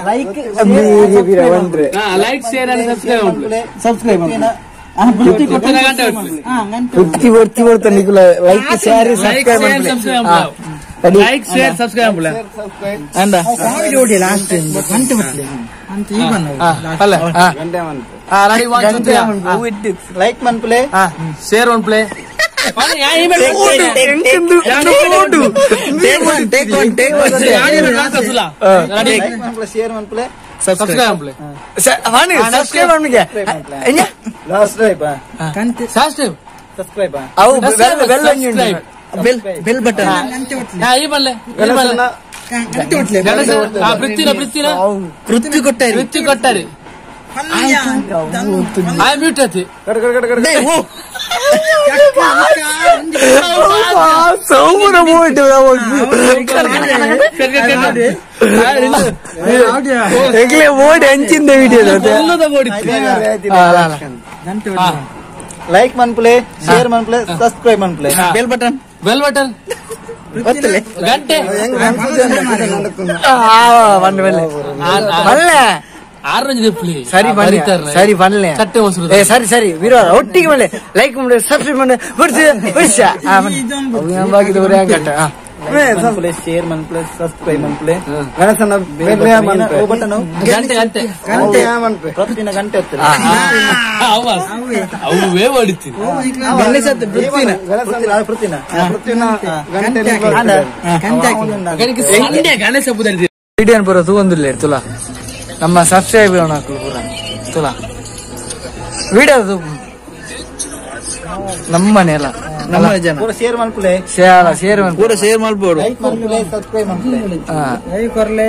[SPEAKER 4] like
[SPEAKER 1] like share and subscribe
[SPEAKER 2] subscribe
[SPEAKER 3] Prithvi ಬರ್ತಿ ಬರ್ತ ನಿಕುಲ like share subscribe
[SPEAKER 1] like share subscribe
[SPEAKER 2] ಅಂದ
[SPEAKER 4] ಲಾಸ್ಟ್
[SPEAKER 2] ಗಂಟೆ ಬಟ್ಲಿ ಅಂತ ಈ
[SPEAKER 1] ಅಲ್ಲ ready one two three
[SPEAKER 2] like ಮನ್ಪುಲೆ
[SPEAKER 1] share one play
[SPEAKER 2] take one take one share ಮನ್ಪುಲೆ
[SPEAKER 1] subscribe
[SPEAKER 3] subscribe ಮಾಡ್ಮಿಗೆ
[SPEAKER 2] last
[SPEAKER 1] subscribe
[SPEAKER 2] subscribe
[SPEAKER 3] ಅವು bell bell
[SPEAKER 2] bell bell button
[SPEAKER 1] ಈ ಬಲ್ಲೆ ಈ ಬಲ್ಲೆ ಪೃಥ್ವಿನ ಪೃಥ್ವಿನ
[SPEAKER 2] ಪೃಥ್ವಿ ಕೊಟ್ಟರಿ
[SPEAKER 1] ಪೃಥ್ವಿ ಕೊಟ್ಟರಿ ಆ ಮ್ಯೂಟ್ ಆತಿ
[SPEAKER 3] ಸೌಮನ ಬೋಟ್ ಎಗ್ಲೆ ಬೋಟ್ ಹಂಚಿಂದ ವಿಡಿಯೋ
[SPEAKER 2] ಲೈಕ್ ಮನ್ಪುಲೆ ಶೇರ್ ಮನ್ಪುಲೆ ಸಬ್ಸ್ಕ್ರೈಬ್ ಮನ್ಪುಲೆ bell button
[SPEAKER 1] bell button
[SPEAKER 2] ಒತ್ತಲೆ
[SPEAKER 1] ಗಂಟೆ
[SPEAKER 3] ಬಲ್ಲೆ
[SPEAKER 1] ಆರು
[SPEAKER 3] ಸರಿ ಬನ್ನಿ ಸರಿ ಬನ್ನಿ
[SPEAKER 1] ಚಟ್ಟೆ ಮೊಸರು
[SPEAKER 3] ಏ ಸರಿ ಸರಿ ವೀರವಾರ ಒಟ್ಟಿಗೆ ಮೇಲೆ ಲೈಕ್ ಮಾಡಿ ಸಬ್ಸ್ಕ್ರೈಬ್ ಮಾಡಿ ಬಿಡ್ಸಿ ಬಿಡ್ಸ ಗಂಟೆ
[SPEAKER 2] ಶೇರ್ ಮನ್ಪ್ಲೆ ಸಬ್ಸ್ಕ್ರೈಬ್ ಮನ್ಪ್ಲೆ ಗಣೇಶನ ಬಟನ್
[SPEAKER 1] ಗಂಟೆ ಗಂಟೆ
[SPEAKER 2] ಗಂಟೆ ಪ್ರತಿದಿನ ಗಂಟೆ ಹೊತ್ತಲೆ
[SPEAKER 1] ಅವೇ ಹೊಡಿತೀನಿ
[SPEAKER 2] ಗಣೇಶ ಪೃಥ್ವಿನ ಪೃಥ್ವಿನ ಪೃಥ್ವಿನ ಗಂಟೆ
[SPEAKER 1] ಸಂಡೆ ಗಣೇಶ ಹಬ್ಬದಲ್ಲಿ
[SPEAKER 3] ವಿಡಿಯೋ ಪೂರ ತೂಗೊಂದಿಲ್ಲ ತುಲಾ ನಮ್ಮ ಸಬ್ಸ್ಕ್ರೈಬ್ ಹಾಕಲು ಪೂರ ತುಲಾ ವಿಡಿಯೋ ನಮ್ಮನೆ ಅಲ್ಲ
[SPEAKER 2] ನಮ್ಮ ಜನ ಪೂರ ಶೇರ್ ಮನ್ಪುಲೆ
[SPEAKER 3] ಶೇರ್ ಶೇರ್
[SPEAKER 2] ಪೂರ ಶೇರ್ ಮಾಡ್ಬೋದು ಲೈಕ್ ಮನ್ಪುಲೆ ಸಬ್ಸ್ಕ್ರೈಬ್ ಮನ್ಪುಲೆ
[SPEAKER 4] ಲೈಕ್ ಕೊರ್ಲೆ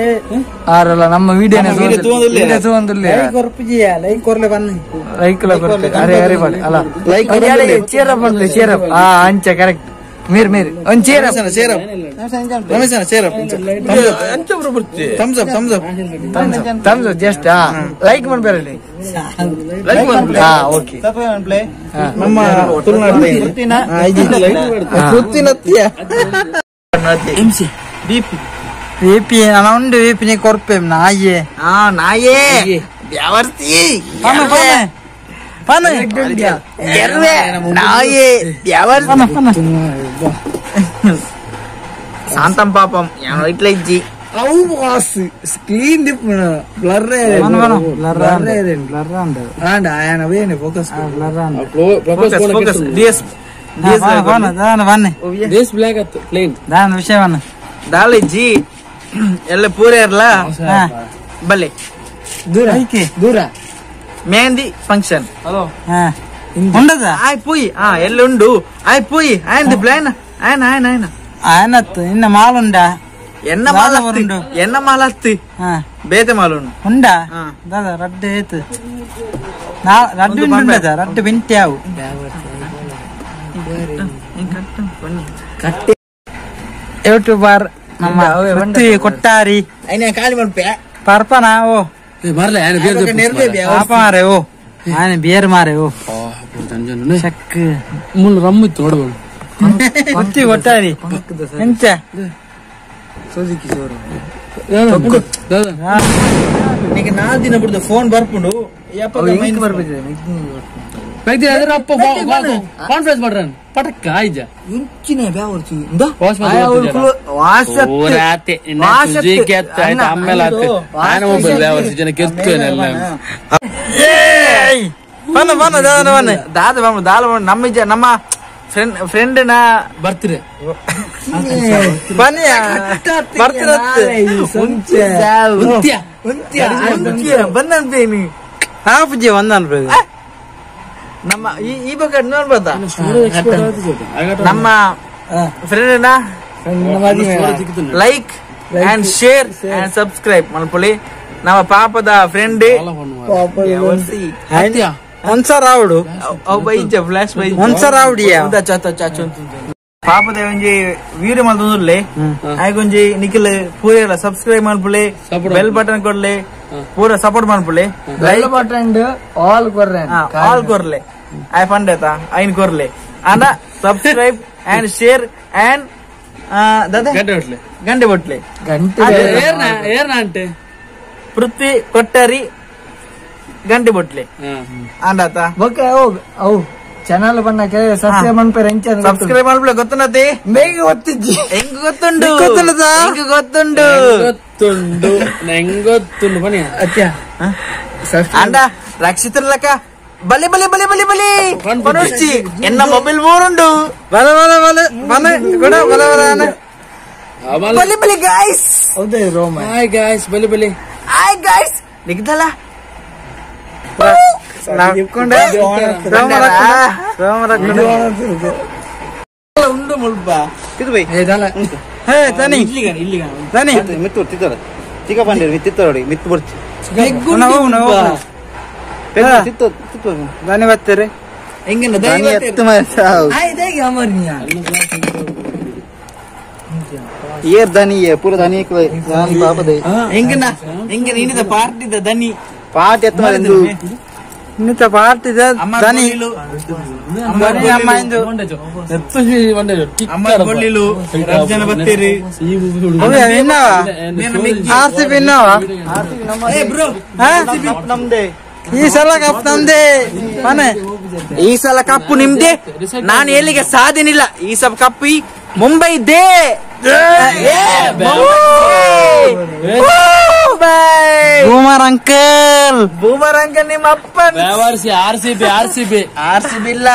[SPEAKER 3] ಆರಲ್ಲ ನಮ್ಮ ವಿಡಿಯೋನೇ
[SPEAKER 2] ವಿಡಿಯೋ ತೂಗೊಂದಿಲ್ಲ.
[SPEAKER 3] ತೂಗೊಂದಿಲ್ಲ
[SPEAKER 4] ಲೈಕ್ ಕೊರ್ಪುಜಿಯ ಲೈಕ್ ಕೊರ್ಲೆ ಬನ್ನಿ
[SPEAKER 3] ಲೈಕ್ ಲ ಕೊರ್ತೆ ಅರೆ ಅರೆ ಬಾಳೆ ಅಲ್ಲ
[SPEAKER 2] ಲೈಕ್
[SPEAKER 3] ಚೇರ್ ಅಪ್ ಮಾಡ್ಲಿ ಚೇರ್ ಅಪ್ ಆ ಅಂಚ ಕರೆಕ್ಟ್ ಮೇರ್ ಮೇರ್ ಒಂದ್ chair up
[SPEAKER 2] share up ರಮೇಶನ share up thumbs up thumbs up
[SPEAKER 3] thumbs up just like ಮಾಡ್ಬೇಡಿ
[SPEAKER 2] ಲೈಕ್ ಮನ್ಪುಲೆ
[SPEAKER 3] ಹಾ ಓಕೆ
[SPEAKER 2] ನಮ್ಮ ತುಳುನಾಡು ಪೃಥ್ವಿನ
[SPEAKER 4] MC BP BP ಉಂಡು ವಿಪಿ ಕೊರ್ಪೆ ನಾಯೇ
[SPEAKER 2] ನಾಯೇ ಬ್ಯಾವರ್ತಿ
[SPEAKER 4] ಪನ ಪನ
[SPEAKER 2] ಎರ್ವೆ ನಾಯೇ ಬ್ಯಾವರ್ತಿ
[SPEAKER 4] ಪನ
[SPEAKER 2] శాంతం పాపం ఇట్లా ఇచ్చి
[SPEAKER 3] ಅವು boss screen dip blur
[SPEAKER 4] blur ಅಂಡ
[SPEAKER 3] ಆಂಡ ಆಯನ ವೇನೆ focus
[SPEAKER 4] blur ಅಂಡ
[SPEAKER 2] focus DS
[SPEAKER 1] ದೇಶ್ black ಆತು ಪ್ಲೇನ್
[SPEAKER 4] ದಾನ ವಿಷಯವನ್ನ
[SPEAKER 2] ದಾಳಿ ಜಿ ಎಲ್ಲ ಪೂರೇರ್ಲ ಬಲ್ಲೆ
[SPEAKER 3] ದೂರ ದೂರ
[SPEAKER 2] Mehndi function
[SPEAKER 1] hello
[SPEAKER 3] ಉಂಡದ
[SPEAKER 2] ಆಯ್ ಪೋಯಿ ಆ ಎಲ್ಲ ಉಂಡು ಆಯ್ ಪೋಯಿ ಆಯ್ತು ಪ್ಲಾನ್ ಆಯ್ನ ಆಯ್ನ ಆಯ್ನ
[SPEAKER 3] ಆಯ್ನತ್ತು ಇನ್ನ ಮಾಲುಂಡ
[SPEAKER 2] ಎನ್ನ ಮಾಲ ಎನ್ನ ಮಾಲ ಹತ್ತಿ ಬೇತೆ ಮಾಲುಂಡು
[SPEAKER 3] ಉಂಡಾ ದಾದಾ ರಡ್ಡು ಏತು ರಡ್ಡು ಉಂಡದ ರಡ್ಡು ಬೆಂಟಿ ಅವು ಯೂಟ್ಯೂಬರ್ ನಮ್ಮ ಕೊಟ್ಟಾರಿ
[SPEAKER 2] ಖಾಲಿ ಮಾಡ್ಪೆ
[SPEAKER 3] ಪರ್ಪನ ಓ ಪಾಪ ಮಾರೆ ಓ ಆನೆ ಬಿಯರ್ ಮಾರೆ ಓ ಚಕ್
[SPEAKER 1] ಮುಳ್ಳು ರಮ್ಮಿತ್ತು ನೋಡ್ಬೋದು
[SPEAKER 3] ಕೊತ್ತಿ ಕೊಟ್ಟಾರಿ ಎಂತ
[SPEAKER 2] ಸುಜುಕಿ ಸೋರು ನಿಮಗೆ ನಾಲ್ ದಿನ ಬಿಡ್ದು ಫೋನ್ ಬರ್ಪುಂಡು
[SPEAKER 1] ಕಾನ್ಫರೆನ್ಸ್ ಮಾಡ್ರ ಪಟಕ್ಕ ಆಯ್ಜ
[SPEAKER 2] ಇಂಚಿನ ದಾದ ದಾಲ ನಮ್ಮ ನಮ್ಮ ಫ್ರೆಂಡ್ ಫ್ರೆಂಡ್ ನ
[SPEAKER 1] ಬರ್ತೀರಿ
[SPEAKER 2] ಬನ್ನಿ ಬರ್ತೀರ ಬಂದಂತೇನಿ
[SPEAKER 3] ಹಾಪುಜಿ ಒಂದನ್
[SPEAKER 2] ನಮ್ಮ ಈ ಬಗ್ಗೆ ನೋಡ್ಬೋದಾ ನಮ್ಮ ಫ್ರೆಂಡ್ ನ like and share and subscribe ಮಲ್ಪೊಳಿ ನಮ್ಮ ಪಾಪದ ಫ್ರೆಂಡ್
[SPEAKER 3] ಒಂದ್ಸರ ಆವಡು
[SPEAKER 2] ಫ್ಲಾಶ್ ಬೈ
[SPEAKER 3] ಒಂದ್ಸರ ಆವಡಿಯಾ
[SPEAKER 2] ಪಾಪದ ಒಂಜಿ ವೀಡಿಯೋ ಮಲ್ತೊಂದುಲ್ಲೆ ಆಯ್ಕೊಂಜಿ ನಿಖಿಲ್ ಪೂರ ಸಬ್ಸ್ಕ್ರೈಬ್ ಮಲ್ಪುಲೆ ಬೆಲ್ ಬಟನ್ ಕೊಡ್ಲೆ ಪೂರ ಸಪೋರ್ಟ್ ಮಲ್ಪುಲೆ
[SPEAKER 3] bell button all ಕೊರ್ರೆ
[SPEAKER 2] all ಕೊರ್ಲೆ ಆಯ್ ಪಂಡೇತ ಐನ್ ಕೊರ್ಲೆ ಅಂಡ subscribe and share and ದಾದಾ ಗಂಟೆ ಬೊಟ್ಲೆ
[SPEAKER 3] ಗಂಟೆ
[SPEAKER 1] ಏರ್ನ
[SPEAKER 2] ಪೃಥ್ವಿ ಕೊಟ್ಟಾರಿ ಗಂಟೆ ಬೊಟ್ಲೆ ಅಂಡಾತ
[SPEAKER 3] ಓಕೆ ಅವು ಚಾನಲ್ ಬಣ್ಣಕ್ಕೆ ಸಬ್ಸ್ಕ್ರೈಬ್ ಮನ್ಪೇರೆ ಎಂಚ
[SPEAKER 2] ಸಬ್ಸ್ಕ್ರೈಬ್ ಮಲ್ಪಲೆ ಗೊತ್ತುಂಡತಿ
[SPEAKER 3] ಬೇಗ ಗೊತ್ತಿಜ್ಜಿ
[SPEAKER 2] ಹೆಂಗ್ ಗೊತ್ತುಂಡು ಹೆಂಗ್ ಗೊತ್ತುಂಡು
[SPEAKER 1] ಗೊತ್ತುಂಡು ಹೆಂಗ್ ಗೊತ್ತುಂಡು ಬನ್ನಿ
[SPEAKER 3] ಅತ್ಯ
[SPEAKER 2] ಅಂಡ ರಕ್ಷಿತರ್ಲಕ ಬಲಿ ಬಲಿ ಬಲಿ ಬಲಿ ಬಲಿ ಪನೋರ್ಚಿ ಎನ್ನ ಮೊಬೈಲ್ ಬೋರುಂಡು
[SPEAKER 3] ಬಲ ಬಲ ಬಲ ಬಲ ಕೂಡ ಬಲ ಬಲ
[SPEAKER 2] ಬಲಿ ಬಲಿ ಗಾಯ್ಸ್
[SPEAKER 3] ಹೌದೇ ರೋಮ
[SPEAKER 1] ಹಾಯ್ ಗಾಯ್ಸ್ ಬಲಿ ಬಲಿ
[SPEAKER 2] ಹಾಯ್ ಗಾಯ್ಸ್ ನಿಗ್ದಲ್ಲ ಉಂಡು ಮುಲ್ಪ ಹೆಂಗ ಪಾರ್ಟಿದ ದನಿ
[SPEAKER 3] ಪಾರ್ಟಿ ಇನ್ನಿತ ಪಾರ್ಟಿದ ದನಿ ಅಮ್ಮ ಇಂದು R C B ಈ ಸಲ ಕಪ್ ನಮ್ದೇ ಮನೆ
[SPEAKER 2] ಈ ಸಲ ಕಪ್ಪು ನಿಮ್ದೇ ನಾನು ಎಲ್ಲಿಗೆ ಸಾಧನಿಲ್ಲ ಈ ಸಲ ಕಪ್ಪು ಈ Mumbai they
[SPEAKER 3] boomer uncle
[SPEAKER 2] boomer uncle ನಿಮ್ಮ ಅಪ್ಪ
[SPEAKER 1] R C B R C B
[SPEAKER 2] R C B ಇಲ್ಲ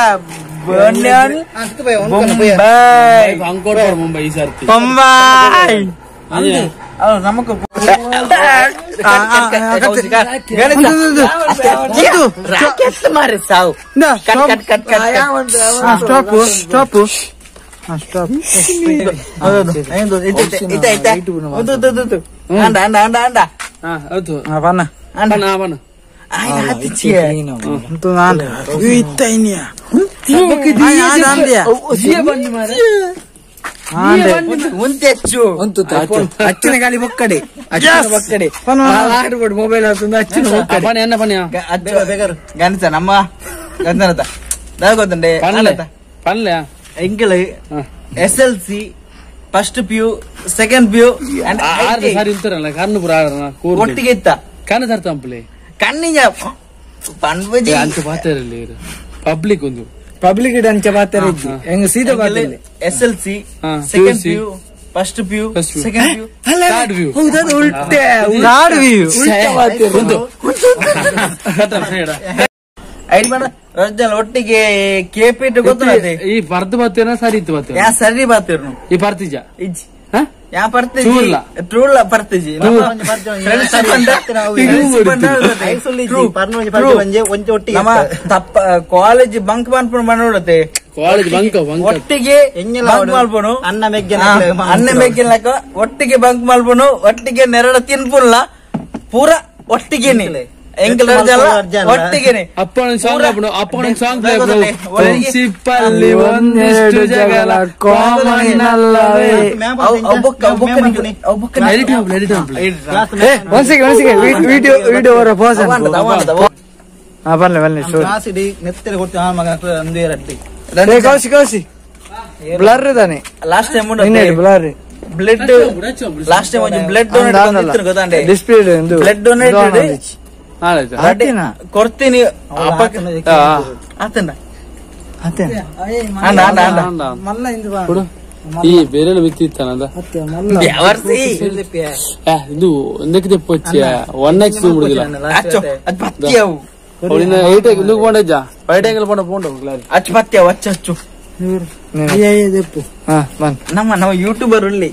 [SPEAKER 2] ಮುಂಬೈ
[SPEAKER 1] ಮುಂಬೈ ಈ ಸರ್ತಿ
[SPEAKER 2] ಮುಂಬೈ ನಮಕ್ ಸಾವು
[SPEAKER 3] stop stop stop
[SPEAKER 2] ಅಂಡ ಅಂಡ ಅಂಡ ಅಂಡ
[SPEAKER 1] ಹೌದು
[SPEAKER 3] ಬನ್ನ
[SPEAKER 1] ಬನ್ನ
[SPEAKER 2] ಅಚ್ಚಿನ ಗಾಳಿ ಬೊಕ್ಕಡೆ ಅಚ್ಚಿನ ಬೊಕ್ಕಡೆ
[SPEAKER 3] ಮೊಬೈಲ್ ಅಚ್ಚಿನ
[SPEAKER 2] ಗಣಸ ನಮ್ಮ ಗಂಧನತ ಗೊತ್ತುಂಡೆ
[SPEAKER 1] ಪಲ್ಯ
[SPEAKER 2] ಎಂಕಲ್ S L C first P U second P U
[SPEAKER 1] ಸರಿ ಇಂತರಲ್ಲ ಕಣ್ಣು ಪುರ
[SPEAKER 2] ಒಟ್ಟಿಗೆ ಇತ್ತ
[SPEAKER 1] ಕಣ್ಣು ತರ್ತಂಪ್ಲೆ
[SPEAKER 2] ಕಣ್ಣಿನ ಪನ್ಪುಜಿ
[SPEAKER 1] ಅಂಚ ಪಾತೆರಲ್ಲಿ ಪಬ್ಲಿಕ್ ಒಂದು
[SPEAKER 3] ಪಬ್ಲಿಕ್ ಅಂಚ ಪಾತೆರ ಹೆಂಗ ಸೀದಾ ಪಾತೆರಲ್ಲಿ
[SPEAKER 2] S L C second P U first P U second P U
[SPEAKER 1] third P U
[SPEAKER 3] ಹೌದಾ ಉಲ್ಟೆ third P U
[SPEAKER 1] ಒಂದು
[SPEAKER 2] ಐದು ಮಾಡ ರಜ್ಜಲ್ ಒಟ್ಟಿಗೆ ಕೆಪಿಟ್ ಗೊತ್ತುಂಟು
[SPEAKER 1] ಈ ಬರ್ದು ಬಾತೇನ ಸರಿ ಇತ್ತು ಬಾತೇನ
[SPEAKER 2] ಯಾ ಸರಿ ಬಾತೇರ್ನು
[SPEAKER 1] ಈ ಬರ್ತಿಜ
[SPEAKER 2] ಇಜ್ಜಿ ಯಾ ಪರ್ತಿಜಿ ಟ್ರೂಲ ಪರ್ತಿಜಿ ನಮ್ಮ ತಪ್ಪ ಕಾಲೇಜ್ ಬಂಕ್ ಮನ್ಪುಣ ಮಣ್ಣುಡತೆ
[SPEAKER 1] ಕಾಲೇಜ್ ಬಂಕ್
[SPEAKER 2] ಒಟ್ಟಿಗೆ ಬಂಕ್ ಮಲ್ಪುಣು ಅನ್ನ ಮೆಗ್ಗಿನ ಅನ್ನ ಮೆಗ್ಗಿನ ಒಟ್ಟಿಗೆ ಬಂಕ್ ಮಲ್ಪುಣು ಒಟ್ಟಿಗೆ ನೆರಳ ತಿನ್ಪುಲ್ಲ ಪೂರ ಒಟ್ಟಿಗೆ ಎಂಕಲ್ ಒಟ್ಟಿಗೆ
[SPEAKER 1] ಅಪ್ಪನ ಸಾಂಗ್ ಅಪ್ಪನ ಸಾಂಗ್ ಪ್ರಿನ್ಸಿಪಲ್ಲಿ ಒಂದಿಷ್ಟು ಜಗಳ ಕಾಮನ್ ಅಲ್ಲವೇ.
[SPEAKER 3] ಒಂದ್ second ಒಂದ್ second video video ಅವರ ಪಾಸ್ ಹಾ ಬನ್ನಿ ಬನ್ನಿ ಕೌಸಿ ಕೌಸಿ ಬ್ಲರ್ ತಾನೆ
[SPEAKER 2] last time
[SPEAKER 3] blur
[SPEAKER 2] blood last time ಒಂಜಿ ಬ್ಲಡ್ ಡೊನೇಟ್ ಗೊತ್ತಾಂಡೆ
[SPEAKER 3] display
[SPEAKER 2] blood donate ಕೊಡ್ತೀನಿ
[SPEAKER 1] ಈ ಬೇರೆ ಮಿತ್ತಿ ಇತ್ತಾನಂದ ಇದು ಒಂದಕ್ಕೆ ಪೊಚ್ಚೆ 1x ಮುಡಿದಿಲ್ಲ ಏಟ್ ಇಂದು ಪೋಂಡಜ್ಜ ವೈಟ್ ಆಂಗಲ್ ಪೋಂಡ ಪೋಂಡ
[SPEAKER 2] ಅಚ್ಚು ಪತ್ಯ ಅಚ್ಚು ಅಚ್ಚು ನಮ್ಮ ನಮ್ಮ ಯೂಟ್ಯೂಬರ್ ಉಳ್ಳಿ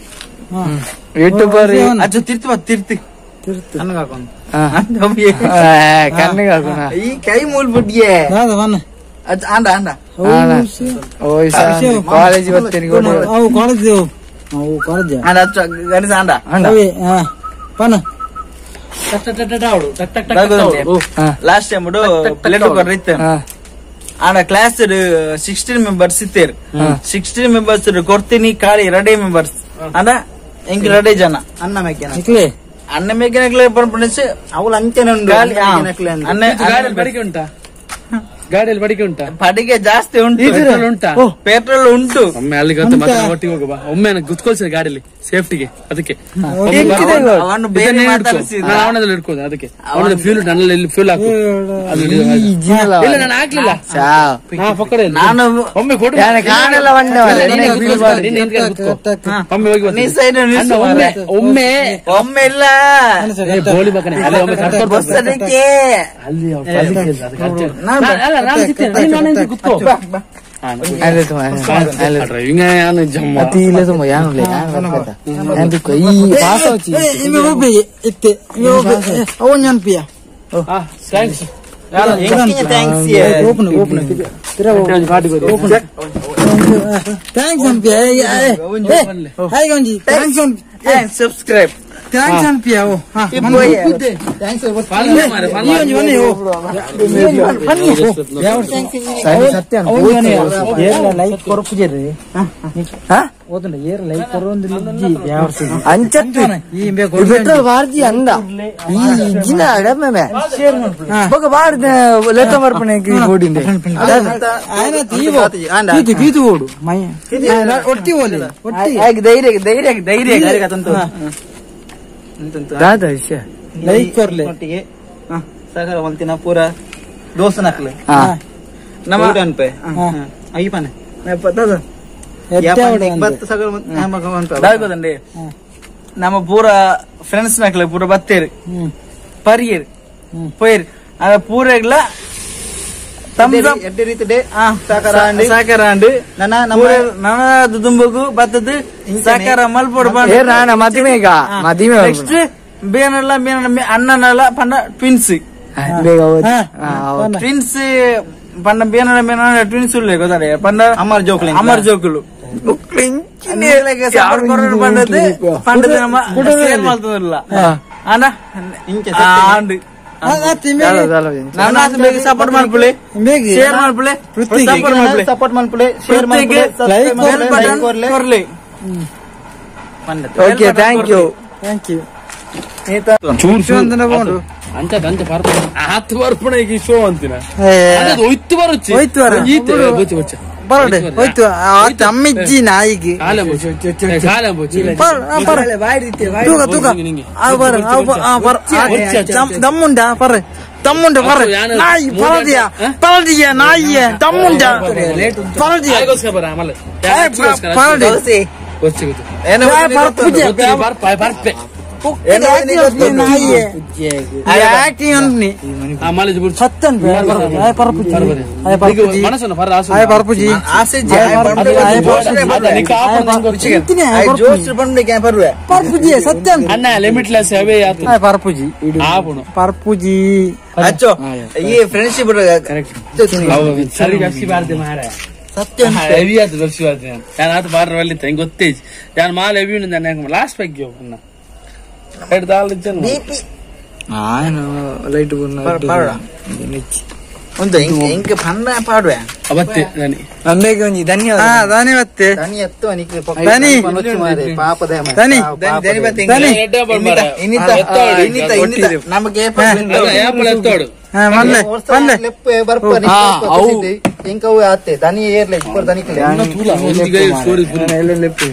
[SPEAKER 3] ಯೂಟ್ಯೂಬರ್
[SPEAKER 2] ಅಚ್ಚು ತಿರ್ತು ತಿರ್ತಿ ಈ ಕೈ ಮೂಲ್ ಬಿಟ್ಟಿಯೇ ಆಂಡ ಆಂಡ
[SPEAKER 3] ಕಾಲೇಜ್ ಬರ್ತೀನಿ
[SPEAKER 4] ಕಾಲೇಜ್
[SPEAKER 2] ಆಂಡ ಅಚ್ಚು ಗಣೇಶ ಆಂಡ last time blood ಕೊರ್ರಿತ್ತು ಆಂಡ ಕ್ಲಾಸ್ 16 ಮೆಂಬರ್ಸ್ ಇತ್ತೇರು 16 ಮೆಂಬರ್ಸ್ ಕೊಡ್ತೀನಿ ಖಾಲಿ 2 ಮೆಂಬರ್ಸ್ ಅಂದ ಎಂಕ್ 2 ಜನ
[SPEAKER 4] ಅನ್ನ ಮೇಕಿನ
[SPEAKER 2] ಅನ್ನ ಮೇಕಿನಕ್ಲೆ ಪನ್ಪುಣಿಸಿ
[SPEAKER 4] ಅವಳು ಅಂಚನೆ ಉಂಟು
[SPEAKER 1] ಗಾಡಿಯಲ್ಲಿ ಬಡಿಗೆ ಉಂಟಾ ಗಾಡಿಯಲ್ಲಿ ಬಡಿಗೆ ಉಂಟಾ
[SPEAKER 2] ಪಡಿಗೆ ಜಾಸ್ತಿ ಉಂಟು
[SPEAKER 1] ಪೆಟ್ರೋಲ್ ಉಂಟಾ
[SPEAKER 2] ಪೆಟ್ರೋಲ್ ಉಂಟು
[SPEAKER 1] ಒಮ್ಮೆ ಅಲ್ಲಿಗೆ ಮತ್ತೆ ಒಟ್ಟಿಗೆ ಹೋಗುವ ಒಮ್ಮೆ ಗುತ್ಕೊಳ್ಸಿದೆ ಗಾಡಿಯಲ್ಲಿ ಸೇಫ್ಟಿಗೆ ಅದಕ್ಕೆ ಅವನದಲ್ಲಿ ಹಿಡ್ಕೋದು ಅದಕ್ಕೆ ಅವನ ಫ್ಯೂಲ್ ನನ್ನಲ್ಲಿ ಫ್ಯೂಲ್ ಹಾಕು ಇಲ್ಲ ನಾನು ಹಾಕ್ಲಿಲ್ಲ
[SPEAKER 2] ನಾನು
[SPEAKER 1] ಒಮ್ಮೆ ಕೊಡು ಒಮ್ಮೆ ಹೋಗಿ ಒಮ್ಮೆ ಒಮ್ಮೆ
[SPEAKER 2] ಒಮ್ಮೆ ಇಲ್ಲ
[SPEAKER 1] ಬೋಳಿ ಮಗನೇ ಅಲ್ಲಿ ಒಮ್ಮೆ ಅಲ್ಲಿ
[SPEAKER 2] ಸಬ್ಸ್ಕ್ರೈಬ್
[SPEAKER 4] thanks ಅನ್ಪಿಯ
[SPEAKER 3] petrol ಬಾರ್ಜಿ ಅಂದ ಈ ಇಜ್ಜಿನ ಅಡಮೆ ಬೊಕ ಬಾರ್ದ ಲೆತ್ತ ಬರ್ಪಣೆ ಗೋಡಿಂದೆ
[SPEAKER 2] ಧೈರ್ಯ ಧೈರ್ಯ ಧೈರ್ಯ
[SPEAKER 3] ದಾದಾ ವಿಷಯ
[SPEAKER 4] ಲೈಕ್ ಕೊರ್ಲೆ ಒಟ್ಟಿಗೆ ಸಗರ ಒಂತಿನ ಪೂರ ದೋಸೆ ನಕ್ಲೆ
[SPEAKER 2] ನಮ್ಮ
[SPEAKER 4] ಅನ್ಪೆ ಅಯ್ಯಪನೆ
[SPEAKER 2] ದಾಗೋದಂడి ನಮ್ಮ ಪೂರ ಫ್ರೆಂಡ್ಸ್ ನಕ್ಲೆ ಪೂರ ಬತ್ತೇರು ಪರಿಯೇರು ಪೋಯೇರು ಅದ ಪೂರ ಸಾಕರಾಂಡು ನನ್ನ ದುಂಬಗು ಬತ್ತದು ಸಾಕಾರ ಮಲ್ಪೋಡು
[SPEAKER 3] ಮದಿಮೆಗ ಮದಿಮೆ
[SPEAKER 2] ನೆಕ್ಸ್ಟ್ ಬೇನಲ್ಲ ಬೇನ ಅಣ್ಣನಲ್ಲ ಪಂಡ ಟ್ವಿನ್ಸ್ ಟ್ವಿನ್ಸ್ ಪಂಡ ಬೇನಲ್ಲ ಬೇನ ಟ್ವಿನ್ಸ್ ಉಳ್ಳೆ ಗೊತ್ತಾರೆ ಪಂಡ
[SPEAKER 4] ಅಮರ್ ಜೋಕ್ಲು
[SPEAKER 2] ಅಮರ್ ಜೋಕುಲು ಪಂಡದು ಪಂಡದು ನಮ್ಮ ಶೇರ್ ಮಾಡ್ತದಿಲ್ಲ ಅಣ್ಣ ಆಂಡು ಸಪೋರ್ಟ್ ಮಾಡ್ಪುಲೆ ಶೇರ್ ಮಾಡ್ಪುಲೆ ಸಪೋರ್ಟ್ ಮಾಡ್ಪುಲೆ
[SPEAKER 4] ಸಪೋರ್ಟ್ ಮಾಡ್ಪುಲೆ ಶೇರ್ ಮಾಡ್ಪುಲೆ
[SPEAKER 2] ಬೆಲ್ ಬಟನ್ ಕೊರ್ಲೆ.
[SPEAKER 3] Okay thank you
[SPEAKER 4] thank you.
[SPEAKER 1] ಅಂಚ ಅಂಚ ಬರ್ಪ ಆತು ಬರ್ಪಣ ಈಗ ಶೋ ಅಂತಿನ ಅದು ಒಯ್ತು ಬರುಚ್ಚಿ
[SPEAKER 4] ಒಯ್ತು ಬರ
[SPEAKER 1] ಈತೆ ಬೊಚ್ಚ ಬೊಚ್ಚ
[SPEAKER 4] ಬರಡೆ ಹೋಯ್ತು ಅಮ್ಮಿಜ್ಜಿ ನಾಯಿಗೆ ತೂಕ ತೂಕ ಬರ ಬರ ದಮ್ಮುಂಡ ಪರ ದಮ್ಮುಂಡ ಪರ ನಾಯಿ ಪರದಿಯ ಪರದಿಯ ನಾಯಿಯ ದಮ್ಮುಂಡ ಪರದಿಯ ಪರದೆ
[SPEAKER 2] ಫ್ರೆಂಡ್ಶಿಪ್
[SPEAKER 1] ಸತ್ಯ ಹೆವಿ ಆಯ್ತು ಬೆಪ್ಸಿ ಬಾರ್ದೆ ನಾನು ಆತ ಬಾರ ಒಲ್ಲಿತ್ತ ಹಿಂಗೆ ಗೊತ್ತೇಜ್ ನಾನು ಮಾಲ್ ಹೆವಿ ನಾನು ಲಾಸ್ಟ್ ಬಗ್ಗೆ ಎರಡು ದಾಲ್
[SPEAKER 3] ಲೈಟ್
[SPEAKER 2] ಒಂದು ಇಂಕ ಪನ್ನ ಪಾಡುವೆ
[SPEAKER 1] ಅವತ್ತೆ ದಾನಿ
[SPEAKER 3] ನಂದೇಗೆ ಒಂಜಿ ಧನ್ಯವಾದ ದಾನಿ ಬತ್ತೆ
[SPEAKER 2] ದಾನಿ ಎತ್ತು ಅನಿಕೆ
[SPEAKER 3] ದಾನಿ
[SPEAKER 2] ಪಾಪದ
[SPEAKER 3] ದಾನಿ
[SPEAKER 2] ದಾನಿ ಬತ್ತೆ ಇನ್ನಿತ ಇನ್ನಿತ ಇನ್ನಿತ ನಮಗೆ
[SPEAKER 1] ಆಪಲ್ ಎತ್ತೋಡು
[SPEAKER 3] ಮಲ್ಲೆ ಮಲ್ಲೆ
[SPEAKER 2] ಲೆಪ್ಪೆ ಬರ್ಪ
[SPEAKER 1] ಅವು
[SPEAKER 2] ಇಂಕವು ಆತೆ ದಾನಿ ಏರ್ಲೆ ಇಪ್ಪರ್ ದಾನಿ ಕಲೆ
[SPEAKER 1] ತೂಲ ಒಂದಿಗೆ ಸ್ಟೋರಿ
[SPEAKER 3] ಲೆಪ್ಪು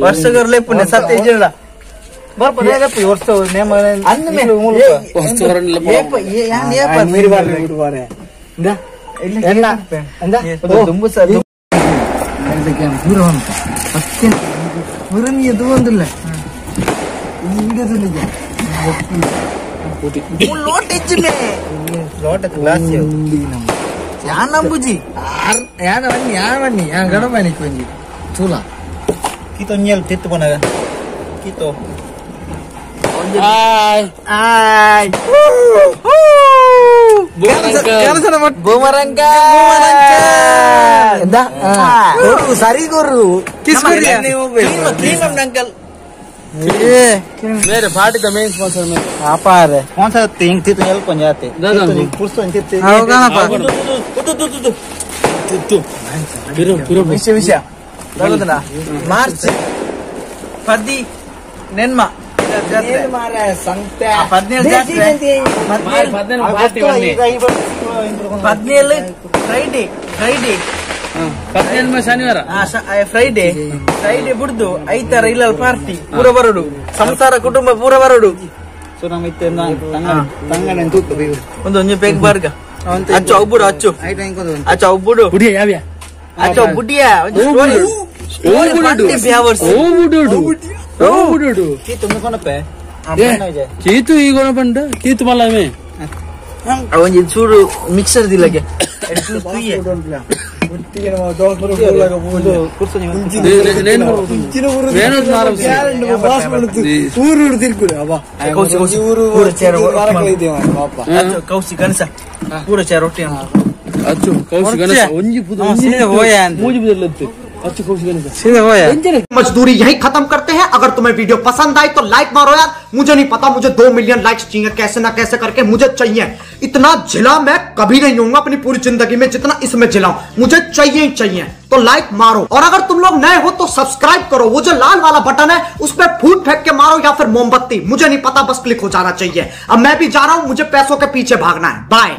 [SPEAKER 2] ವರ್ಷಗರ್ ಲೆಪ್ಪು ಸತ್ಯ ಇಜ್ಜಲ್ಲ ಬರ್ಪ ಲೆಪ್ಪು ವರ್ಷ ನೇಮ ಅನ್ನಮೆ
[SPEAKER 1] ವರ್ಷ
[SPEAKER 2] ಏಪ ಯಾನ್ ಏಪ
[SPEAKER 3] ನೀರು ಬಾರ್ಲೆ ಬಿಡು ಬಾರೆ
[SPEAKER 2] ಇಲ್ಲ ದುಂಬು ಸರ್
[SPEAKER 3] ದೂರ ಅಂತ ಮುರನಿಯ ದೂಂದಿಲ್ಲ
[SPEAKER 2] ಲೋಟ ಇಜ್ಜಿಮೆ ಲೋಟ ಗ್ಲಾಸ್ ಯಾನ್ ನಂಬುಜಿ
[SPEAKER 3] ಯಾನ ಬನ್ನಿ ಯಾನ ಬನ್ನಿ ಯಾನ್ ಗಡಬನಿಕ್ ಒಂಜಿ ತೂಲ
[SPEAKER 2] ಕೀತೋ ನಿಯಲ್ ತಿತ್ತು ಬನಗ ಕೀತೋ
[SPEAKER 1] ಹಾಯ್
[SPEAKER 2] ಹಾಯ್ ಬೂಮರಂಗ
[SPEAKER 3] ಸರಿ ಗುರು
[SPEAKER 1] ಮೇರೆ ಪಾರ್ಟಿದ ಮೇನ್ ಸ್ಪಾನ್ಸರ್ ಮೇರೆ
[SPEAKER 3] ಅಪಾರೆ
[SPEAKER 2] ಸ್ಪಾನ್ಸರ್ ಹಿಂಗ್ ತಿತ್ತು ಎಲ್ ಕೊಂಜ ಆತೆ ಪುರ್ಸು ಹಿಂಗ್ ತಿತ್ತು ವಿಷಯ ವಿಷಯ ಮಾರ್ಚ್ 14 17 ಫ್ರೈಡೆ ಫ್ರೈಡೆ
[SPEAKER 1] 17 ಶನಿವಾರ
[SPEAKER 2] ಫ್ರೈಡೆ ಫ್ರೈಡೆ ಬುಡ್ದು ಐತಾರ ಇಲ್ಲ ಪಾರ್ಟಿ ಪೂರ ಬರೋಡು ಸಂಸಾರ ಕುಟುಂಬ ಪೂರ ಬರೋಡು ಒಂದು ಒಂಜಿ ಪೇಕ್ ಬರ್ಗ ಅಚ್ಚು ಒಬ್ಬುಡು ಅಚ್ಚು ಅಚ್ಚು ಒಬ್ಬುಡು ಅಚ್ಚು ಬುಡಿಯ
[SPEAKER 1] ಕೀತು ಈಗ ಪಂಡ ಕೀತು ಮಲ್ಲಮೆ
[SPEAKER 2] ಒಂಜಿ ಚೂರು ಮಿಕ್ಸರ್ ದಿಲ್ಲಗೆ ಕೌಸಿ ಗಣಸ ಪೂರ ಚೇರ್ ರೊಟ್ಟಿ
[SPEAKER 1] ಅಚ್ಚು ಕೌಸಿ ಗಣಸ ಒಂಜಿ ಪುದು ಮೂಜಿ ಪುದರ್ಲತ್ತು ಅಚ್ಚು ಕೌಸಿ ಗಣಸ
[SPEAKER 5] मजदूरी यही खत्म करते हैं। अगर तुम्हें वीडियो पसंद आई तो लाइक मारो यार, मुझे नहीं पता, मुझे 2 मिलियन लाइक्स चाहिए, कैसे ना कैसे करके मुझे चाहिए। इतना झिला मैं कभी नहीं होऊंगा अपनी पूरी जिंदगी में जितना इसमें झिलाऊं, मुझे चाहिए ही चाहिए। तो लाइक मारो, और अगर तुम लोग नए हो तो सब्सक्राइब करो, वो जो लाल वाला बटन है उस पर फूट फेंक के मारो या फिर मोमबत्ती, मुझे नहीं पता, बस क्लिक हो जाना चाहिए। अब मैं भी जा रहा हूं, मुझे पैसों के पीछे भागना है। बाय।